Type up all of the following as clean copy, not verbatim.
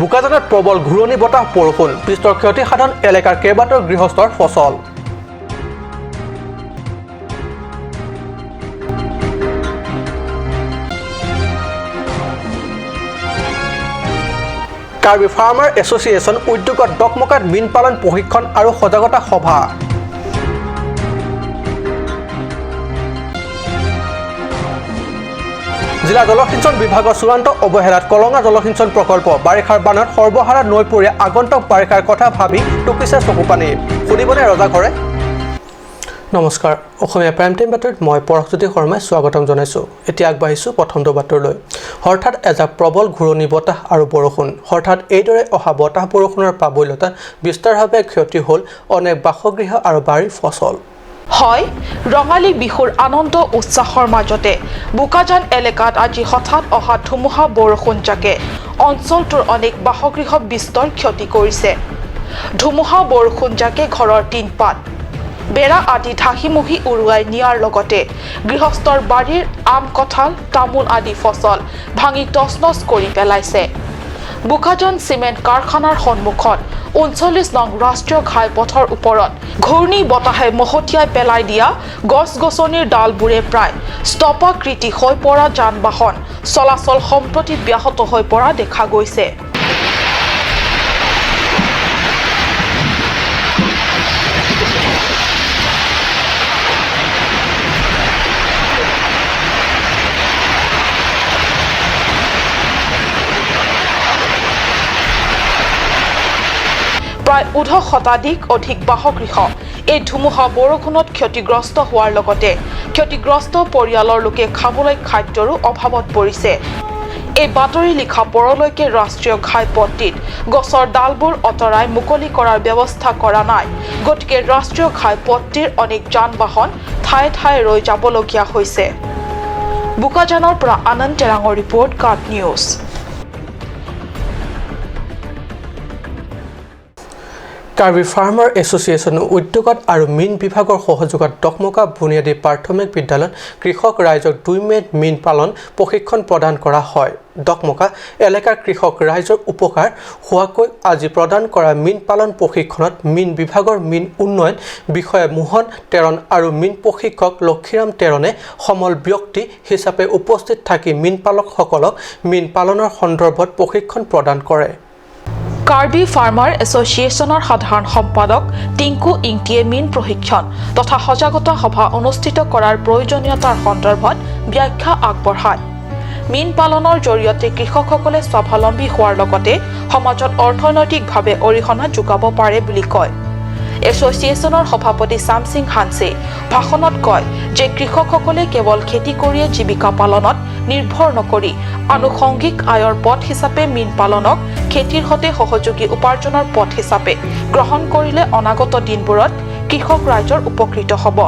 বোকাজানত প্ৰবল ঘূৰণি বতাহ, বৰষুণ, বিস্তৰ ক্ষতিসাধন এলেকাৰ কেইবাটাও গৃহস্থৰ ফচল। কাৰ্বি ফাৰ্মাৰ এছ'চিয়েশ্যন উদ্যোগত ডকমকাত মীন পালন প্ৰশিক্ষণ আৰু সজাগতা সভা। জিলা জলসিঞ্চন বিভাগৰ চূড়ান্ত অৱহেলাত কলঙা জলসিঞ্চন প্ৰকল্প। বাৰিষাৰ বানত সৰ্বহাৰা নৈপৰীয়া আগন্তুক বাৰিষাৰ কথা ভাবি টুকিছে চকুপানী। শুনিবনে ৰজাঘৰে? নমস্কাৰ, অসমীয়া প্ৰাইম টাইম বাতৰিত মই পৰশজ্যোতি শৰ্মাই স্বাগতম জনাইছোঁ। এতিয়া আগবাঢ়িছোঁ প্ৰথমটো বাতৰিলৈ। হঠাৎ এজাক প্ৰবল ঘূৰণি বতাহ আৰু বৰষুণ। হঠাৎ এইদৰে অহা বতাহ বৰষুণৰ প্ৰাবল্যতাত বিস্তাৰভাৱে ক্ষতি হ'ল অনেক বাসগৃহ আৰু বাৰীৰ ফচল। হয়, ৰঙালী বিহুৰ আনন্দ উৎসাহৰ মাজতে বোকাজান এলেকাত আজি হঠাৎ অহা ধুমুহা বৰষুণজাকে অঞ্চলটোৰ অনেক বাসগৃহ বিস্তৰ ক্ষতি কৰিছে। ধুমুহা বৰষুণজাকে ঘৰৰ টিনপাত, বেৰা আদি ঢাকি-মুহি উৰুৱাই নিয়াৰ লগতে গৃহস্থৰ বাৰীৰ আম, কঁঠাল, তামোল আদি ফচল ভাঙি তছনছ কৰি পেলাইছে। বোকাজান চিমেণ্ট কাৰখানাৰ সন্মুখত 39 নং ৰাষ্ট্ৰীয় ঘাইপথৰ ওপৰত ঘূৰ্ণী বতাহে মহতিয়াই পেলাই দিয়া গছ গছনিৰ ডালবোৰে প্ৰায় স্তপাকৃতি হৈ পৰা যান বাহন চলাচল সম্প্ৰতি ব্যাহত হৈ পৰা দেখা গৈছে। প্ৰায় 5 শতাধিক অধিক বাসগৃহ এই ধুমুহা বৰষুণত ক্ষতিগ্ৰস্ত হোৱাৰ লগতে ক্ষতিগ্ৰস্ত পৰিয়ালৰ লোকে খাবলৈ খাদ্যৰো অভাৱত পৰিছে। এই বাতৰি লিখা পৰলৈকে ৰাষ্ট্ৰীয় ঘাইপথটিত গছৰ ডালবোৰ আঁতৰাই মুকলি কৰাৰ ব্যৱস্থা কৰা নাই। গতিকে ৰাষ্ট্ৰীয় ঘাইপথটিৰ অনেক যান বাহন ঠায়ে ঠায়ে ৰৈ যাবলগীয়া হৈছে। বোকাজানৰ পৰা আনন্দ টেৰাঙৰ ৰিপৰ্ট, কাট নিউজ। কাৰ্বি ফাৰ্মাৰ এছ'চিয়েশ্যনৰ উদ্যোগত আৰু মীন বিভাগৰ সহযোগত ডকমকা বুনিয়াদী প্ৰাথমিক বিদ্যালয়ত কৃষক ৰাইজক 2 মে'ত মীন পালন প্ৰশিক্ষণ প্ৰদান কৰা হয়। ডকমকা এলেকাৰ কৃষক ৰাইজৰ উপকাৰ হোৱাকৈ আজি প্ৰদান কৰা মীন পালন প্ৰশিক্ষণত মীন বিভাগৰ মীন উন্নয়ন বিষয়া মোহন টেৰণ আৰু মীন প্ৰশিক্ষক লক্ষীৰাম টেৰণে সমল ব্যক্তি হিচাপে উপস্থিত থাকি মীন পালকসকলক মীন পালনৰ সন্দৰ্ভত প্ৰশিক্ষণ প্ৰদান কৰে। কাৰ্বি ফাৰ্মাৰ এছ'চিয়েশ্যনৰ সাধাৰণ সম্পাদক টিংকু ইংটিয়ে মীন প্ৰশিক্ষণ তথা সজাগতা সভা অনুষ্ঠিত কৰাৰ প্ৰয়োজনীয়তাৰ সন্দৰ্ভত ব্যাখ্যা আগবঢ়ায়। মীন পালনৰ জৰিয়তে কৃষকসকলে স্বাৱলম্বী হোৱাৰ লগতে সমাজত অৰ্থনৈতিকভাৱে অৰিহণা যোগাব পাৰে বুলি কয়। এছ'চিয়েশ্যনৰ সভাপতি চামছিং হানছে ভাষণত কয় যে কৃষকসকলে কেৱল খেতি কৰিয়ে জীৱিকা পালনত নিৰ্ভৰ নকৰি আনুষংগিক আয়ৰ পথ হিচাপে মীন পালনক খেতিৰ সৈতে সহযোগী উপাৰ্জনৰ পথ হিচাপে গ্ৰহণ কৰিলে অনাগত দিনবোৰত কৃষক ৰাইজৰ উপকৃত হ'ব।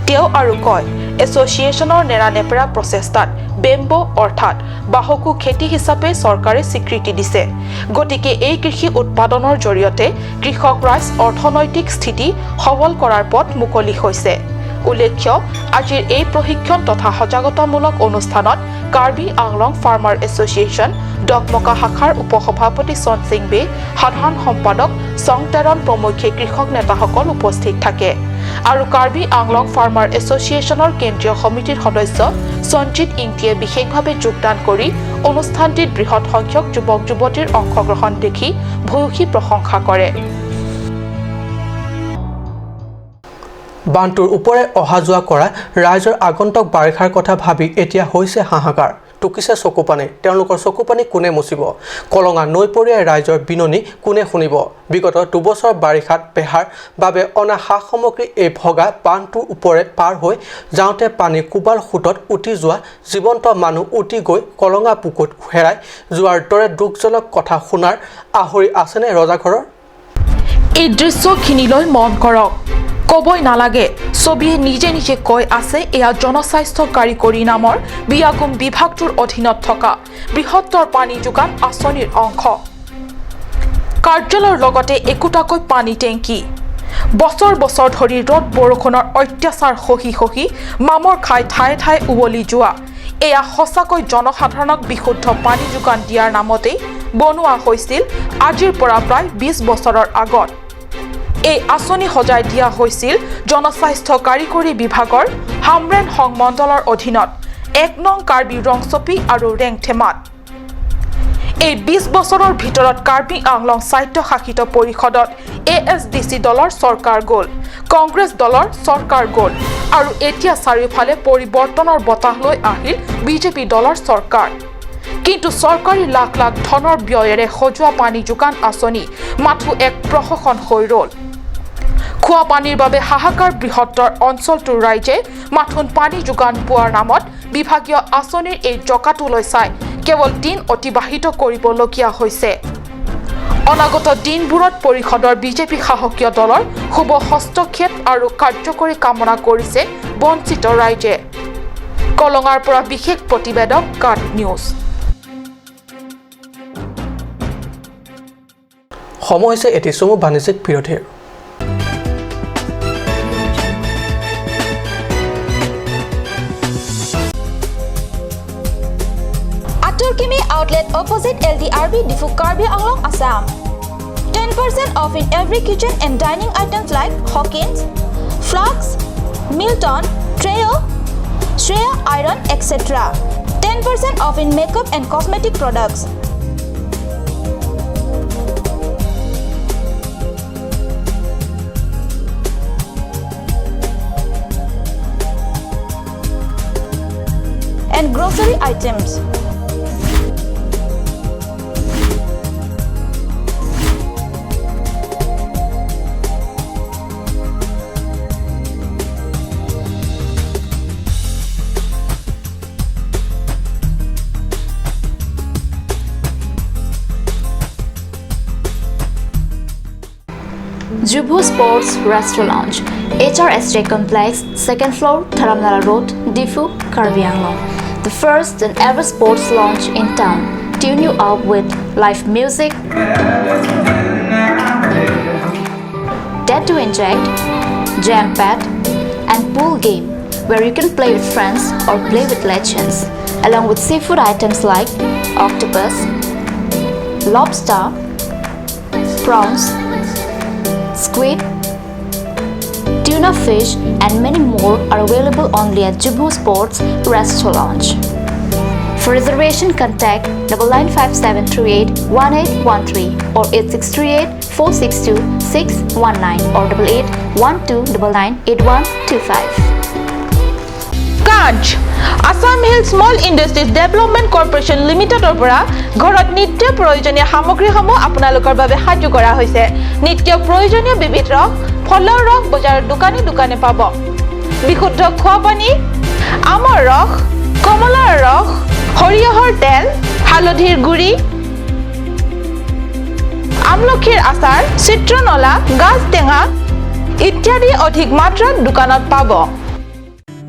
তেওঁ আৰু কয়, এছ'চিয়েশ্যনৰ নেৰানেপেৰা প্ৰচেষ্টাত বেম্ব অৰ্থাৎ বাঁহকো খেতি হিচাপে চৰকাৰে স্বীকৃতি দিছে। গতিকে এই কৃষি উৎপাদনৰ জৰিয়তে কৃষক ৰাইজ অৰ্থনৈতিক স্থিতি সবল কৰাৰ পথ মুকলি হৈছে। উল্লেখ্য, আজিৰ এই প্ৰশিক্ষণ তথা সজাগতামূলক অনুষ্ঠানত কাৰ্বি আংলং ফাৰ্মাৰ এছ'চিয়েশ্যন ডকমকা শাখাৰ উপসভাপতি চনসিং বে, সাধাৰণ সম্পাদক চং টেৰণ প্ৰমুখ্যে কৃষক নেতাসকল উপস্থিত থাকে আৰু কাৰ্বি আংলং ফাৰ্মাৰ এছ'চিয়েশ্যনৰ কেন্দ্ৰীয় সমিতিৰ সদস্য সঞ্জিত ইংটিয়ে বিশেষভাৱে যোগদান কৰি অনুষ্ঠানটিত বৃহৎ সংখ্যক যুৱক যুৱতীৰ অংশগ্ৰহণ দেখি ভূয়সী প্ৰশংসা কৰে। বান্ধটোৰ ওপৰে অহা যোৱা কৰা ৰাইজৰ আগন্তুক বাৰিষাৰ কথা ভাবি এতিয়া হৈছে হাহাকাৰ, টুকিছে চকুপানী। তেওঁলোকৰ চকুপানী কোনে মুচিব? কলঙা নৈপৰীয়া ৰাইজৰ বিননি কোনে শুনিব? বিগত 2 বছৰ বাৰিষাত বেহাৰ বাবে অনা সা সামগ্ৰী এই ভগা বান্ধটোৰ ওপৰে পাৰ হৈ যাওঁতে পানীৰ কোবাল সোঁতত উটি যোৱা, জীৱন্ত মানুহ উটি গৈ কলঙা বুকুত হেৰাই যোৱাৰ দৰে দুখজনক কথা শুনাৰ আহৰি আছেনে ৰজাঘৰৰ? এই দৃশ্যখিনিলৈ মন কৰক। ক'বই নালাগে, ছবিয়ে নিজে নিজে কৈ আছে। এয়া জনস্বাস্থ্য কাৰিকৰী নামৰ বিয়াগুম বিভাগটোৰ অধীনত থকা বৃহত্তৰ পানী যোগান আঁচনিৰ অংশ। কাৰ্যালয়ৰ লগতে একোটাকৈ পানী টেংকি। বছৰ বছৰ ধৰি ৰ'দ বৰষুণৰ অত্যাচাৰ সহি সহি মামৰ খাই ঠায়ে ঠায়ে উৱলি যোৱা এয়া সঁচাকৈ জনসাধাৰণক বিশুদ্ধ পানী যোগান দিয়াৰ নামতেই বনোৱা হৈছিল আজিৰ পৰা প্ৰায় 20 বছৰৰ আগত। এই আঁচনি সজাই দিয়া হৈছিল জনস্বাস্থ্য কাৰিকৰী বিভাগৰ হামৰেন সংমণ্ডলৰ অধীনত 1 নং কাৰ্বি ৰংচপি আৰু ৰেংথেমাত। এই 20 বছৰৰ ভিতৰত কাৰ্বি আংলং স্বায়ত্তশাসিত পৰিষদত ASDC দলৰ চৰকাৰ গ'ল, কংগ্ৰেছ দলৰ চৰকাৰ গ'ল আৰু এতিয়া চাৰিওফালে পৰিৱৰ্তনৰ বতাহ লৈ আহিল বিজেপি দলৰ চৰকাৰ। কিন্তু চৰকাৰী লাখ লাখ ধনৰ ব্যয়েৰে সজোৱা পানী যোগান আঁচনি মাথো এক প্ৰহসন হৈ ৰ'ল। খোৱা পানীৰ বাবে হাহাকাৰ বৃহত্তৰ অঞ্চলটোৰ ৰাইজে মাথোন পানী যোগান পোৱাৰ নামত বিভাগীয় আঁচনিৰ এই জকাটোলৈ চাই কেৱল দিন অতিবাহিত কৰিবলগীয়া হৈছে। অনাগত দিনবোৰত পৰিষদৰ বিজেপি শাসকীয় দলৰ শুভ হস্তক্ষেপ আৰু কাৰ্যকৰী কামনা কৰিছে বঞ্চিত ৰাইজে। কলঙাৰ পৰা বিশেষ প্ৰতিবেদক, কাট নিউজ। সময় হৈছে এটি চমু বাণিজ্যিক বিৰতিৰ। Kimi outlet opposite LDRB Diphu Karbi Anglong, Assam. 10% off in every kitchen and dining items like Hawkins, Flux, Milton, Treo, Shreya Iron, etc. 10% off in makeup and cosmetic products. And grocery items. Jubu Sports Restaurant Lounge, HRSJ Complex, 2nd floor, Dharamnala Road, Diphu, Karbi Anglong. The first and ever sports lounge in town. Tune you up with live music, tattoo inject, jam pad, and pool game where you can play with friends or play with legends, along with seafood items like octopus, lobster, prawns, squid, tuna fish, and many more are available only at Jubu Sports Resto Lounge. For reservation, contact 9957381813 or 8638462619 or 8812998125. Kanch Assam Hill Small Industries Development Corporation লিমিটেডৰ পৰা ঘৰত নিত্য প্ৰয়োজনীয় সামগ্ৰীসমূহ আপোনালোকৰ বাবে সাজু কৰা হৈছে। নিত্য প্ৰয়োজনীয় বিবিধ ৰস, ফলৰ ৰস বজাৰৰ দোকানে দোকানে পাব। বিশুদ্ধ খোৱা পানী, আমৰ ৰস, কমলাৰ ৰস, সৰিয়হৰ তেল, হালধিৰ গুড়ি, আমলখিৰ আচাৰ, চিত্ৰনলা, গাজ টেঙা ইত্যাদি অধিক মাত্ৰাত দোকানত পাব।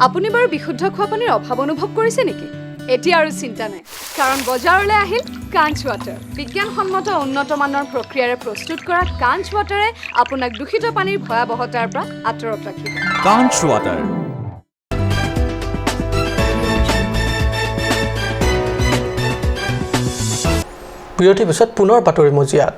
আপুনি বাৰু বিশুদ্ধ খোৱা পানীৰ অভাৱ অনুভৱ কৰিছে নেকি? এতিয়া আৰু চিন্তা নাই, কাৰণ বজাৰলৈ আহিল কাঞ্চ ৱাটাৰ। বিজ্ঞানসন্মত উন্নত মানৰ প্ৰক্ৰিয়াৰে প্ৰস্তুত কৰা কাঞ্চ ৱাটাৰে আপোনাক দূষিত পানীৰ ভয়াৱহতাৰ পৰা আঁতৰত ৰাখিব। কাঞ্চ ৱাটাৰ। বিৰতিৰ পিছত পুনৰ বাতৰি মজিয়াত।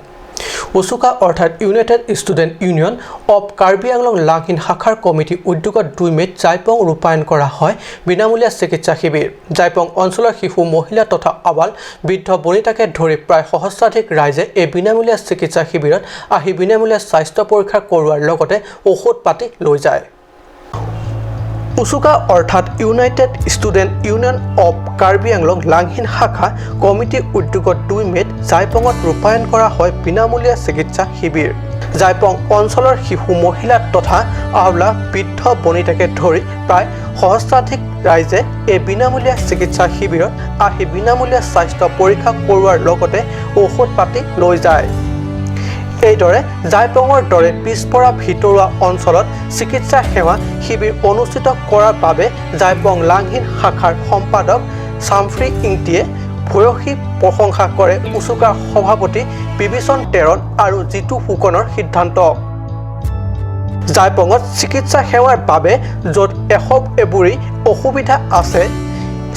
উচুকা অৰ্থাৎ United Student Union of Karbi Anglong Langhin শাখাৰ কমিটিৰ উদ্যোগত 2 মে'ত জাইপং ৰূপায়ণ কৰা হয় বিনামূলীয়া চিকিৎসা শিবিৰ। জাইপং অঞ্চলৰ শিশু, মহিলা তথা আবাল বৃদ্ধ বনিতাকে ধৰি প্ৰায় সহস্ৰাধিক ৰাইজে এই বিনামূলীয়া চিকিৎসা শিবিৰত আহি বিনামূলীয়া স্বাস্থ্য পৰীক্ষা কৰোৱাৰ লগতে ঔষধ পাতি লৈ যায়। উচুকা অৰ্থাৎ United Student Union of Karbi Anglong Langhin শাখা কমিটিৰ উদ্যোগত 2 মে'ত জাইপঙত ৰূপায়ণ কৰা হয় বিনামূলীয়া চিকিৎসা শিবিৰ। জাইপং অঞ্চলৰ শিশু, মহিলা তথা আওলা বৃদ্ধ বনিতাকে ধৰি প্ৰায় সহস্ৰাধিক ৰাইজে এই বিনামূলীয়া চিকিৎসা শিবিৰত আহি বিনামূলীয়া স্বাস্থ্য পৰীক্ষা কৰোৱাৰ লগতে ঔষধ পাতি লৈ যায়। এইদৰে জাইপঙৰ দৰে পিছপৰা ভিতৰুৱা অঞ্চলত চিকিৎসা সেৱা শিবিৰ অনুষ্ঠিত কৰাৰ বাবে জাইপং লাংহিন শাখাৰ সম্পাদক চামফ্ৰী ইংটিয়ে ভূয়সী প্ৰশংসা কৰে উচুকাৰ সভাপতি বিভীষণ টেৰণ আৰু জিতু ফুকনৰ সিদ্ধান্ত। জাইপঙত চিকিৎসা সেৱাৰ বাবে য'ত এশ এবুৰি অসুবিধা আছে,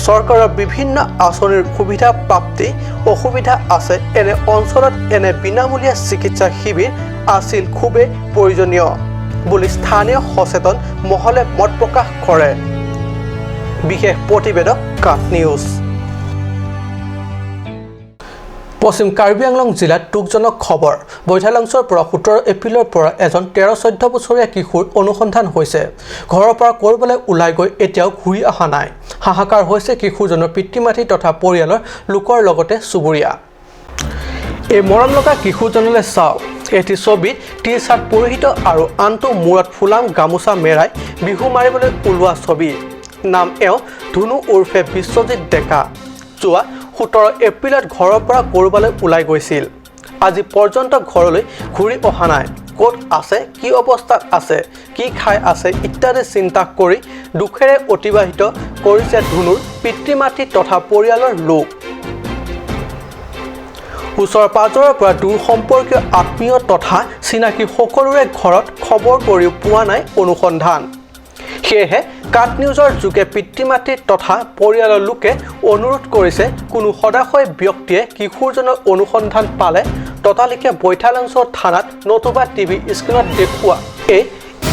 চৰকাৰৰ বিভিন্ন আঁচনিৰ সুবিধা প্ৰাপ্তি অসুবিধা আছে। এনে অঞ্চলত এনে বিনামূলীয়া চিকিৎসা শিবিৰ আছিল খুবেই প্ৰয়োজনীয় বুলি স্থানীয় সচেতন মহলে মত প্ৰকাশ কৰে। বিশেষ প্ৰতিবেদক, কাট নিউজ। পশ্চিম কাৰ্বি আংলং জিলাত দুখজনক খবৰ। বৈঠালাংছৰ পৰা 17 এপ্ৰিলৰ পৰা এজন 13-14 বছৰীয়া কিশোৰ অনুসন্ধান হৈছে। ঘৰৰ পৰা ক'ৰবালৈ ওলাই গৈ এতিয়াও ঘূৰি অহা নাই। হাহাকাৰ হৈছে কিশোৰজনৰ পিতৃ মাতৃ তথা পৰিয়ালৰ লোকৰ লগতে চুবুৰীয়া। এই মৰম লগা কিশোৰজনলৈ চাওক। এটি ছবিত টি চাৰ্ট পৰিহিত আৰু আনটো মূৰত ফুলাম গামোচা মেৰাই বিহু মাৰিবলৈ ওলোৱা ছবি। নাম এওঁ ধুনু ওৰফে বিশ্বজিৎ ডেকা। যোৱা 17 এপ্ৰিলত ঘৰৰ পৰা ক'ৰবালৈ ওলাই গৈছিল। আজি পৰ্যন্ত ঘৰলৈ ঘূৰি অহা নাই। ক'ত আছে, কি অৱস্থাত আছে, কি খাই আছে ইত্যাদি চিন্তা কৰি দুখেৰে অতিবাহিত কৰিছে ধুনুৰ পিতৃ মাতৃ তথা পৰিয়ালৰ লোক। ওচৰ পাজৰৰ পৰা দূৰ সম্পৰ্কীয় আত্মীয় তথা চিনাকি সকলোৰে ঘৰত খবৰ কৰিও পোৱা নাই অনুসন্ধান। সেয়েহে কাট নিউজৰ যোগে পিতৃ মাতৃ তথা পৰিয়ালৰ লোকে অনুৰোধ কৰিছে, কোনো সদাশয় ব্যক্তিয়ে কিশোৰজনৰ অনুসন্ধান পালে ততালিকে বৈঠালাংছ' থানাত নতুবা টিভি স্ক্ৰীণত দেখুওৱা এই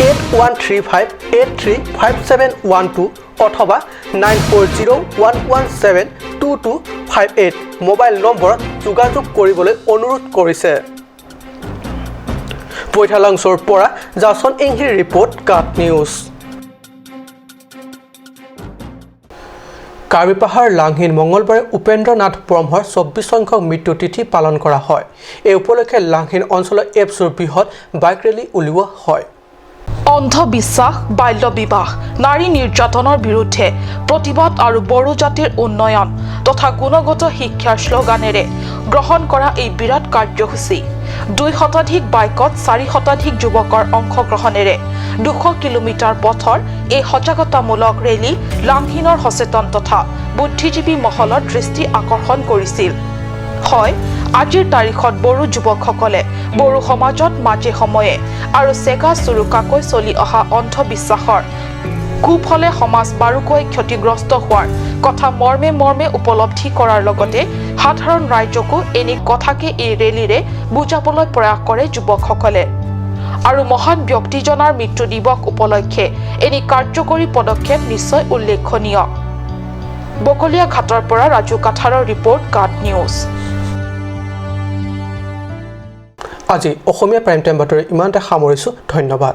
8135835712 অথবা 9401172258 মোবাইল নম্বৰত যোগাযোগ কৰিবলৈ অনুৰোধ কৰিছে। বৈঠালাংছ'ৰ পৰা জাছন ইংহিৰ ৰিপৰ্ট, কাট নিউজ। কাৰ্বি পাহাৰ লাংহিন মঙলবাৰে উপেন্দ্ৰ নাথ ব্ৰহ্মৰ 24 সংখ্যক মৃত্যু তিথি পালন কৰা হয়। এই উপলক্ষে লাংহিন অঞ্চলৰ এবছুৰ বৃহৎ বাইক ৰেলী উলিওৱা হয়। অন্ধবিশ্বাস, বাল্য বিবাহ, নাৰী নিৰ্যাতনৰ বিৰুদ্ধে প্ৰতিবাদ আৰু বড়ো জাতিৰ উন্নয়ন তথা গুণগত শিক্ষাৰ শ্লোগানেৰে গ্ৰহণ কৰা এই বিৰাট কাৰ্যসূচী দুই শতাধিক বাইকত চাৰি শতাধিক যুৱকৰ অংশগ্ৰহণেৰে 200 কিলোমিটাৰ পথৰ এই সজাগতামূলক ৰেলী লাংহিনৰ সচেতন তথা বুদ্ধিজীৱী মহলৰ দৃষ্টি আকৰ্ষণ কৰিছিল। হয়, আজিৰ তাৰিখত বড়ো যুৱকসকলে বড়ো সমাজত মাজে সময়ে আৰু চেগা চুৰুকাকৈ চলি অহা অন্ধবিশ্বাসৰ কুফলে সমাজ বাৰুকৈ ক্ষতিগ্ৰস্ত হোৱাৰ কথা মৰ্মে মৰ্মে উপলব্ধি কৰাৰ লগতে সাধাৰণ ৰাইজকো এনে কথাকে এই ৰেলীৰে বুজাবলৈ প্ৰয়াস কৰে যুৱকসকলে। আৰু মহান ব্যক্তিজনাৰ মৃত্যু দিৱস উপলক্ষে এনে কাৰ্যকৰী পদক্ষেপ নিশ্চয় উল্লেখনীয়। বকলীয়াঘাটৰ পৰা ৰাজু কাঠাৰৰ ৰিপৰ্ট, কাট নিউজ। আজি অসমীয়া প্ৰাইম টাইম বাতৰি ইমানতে সামৰিছোঁ। ধন্যবাদ।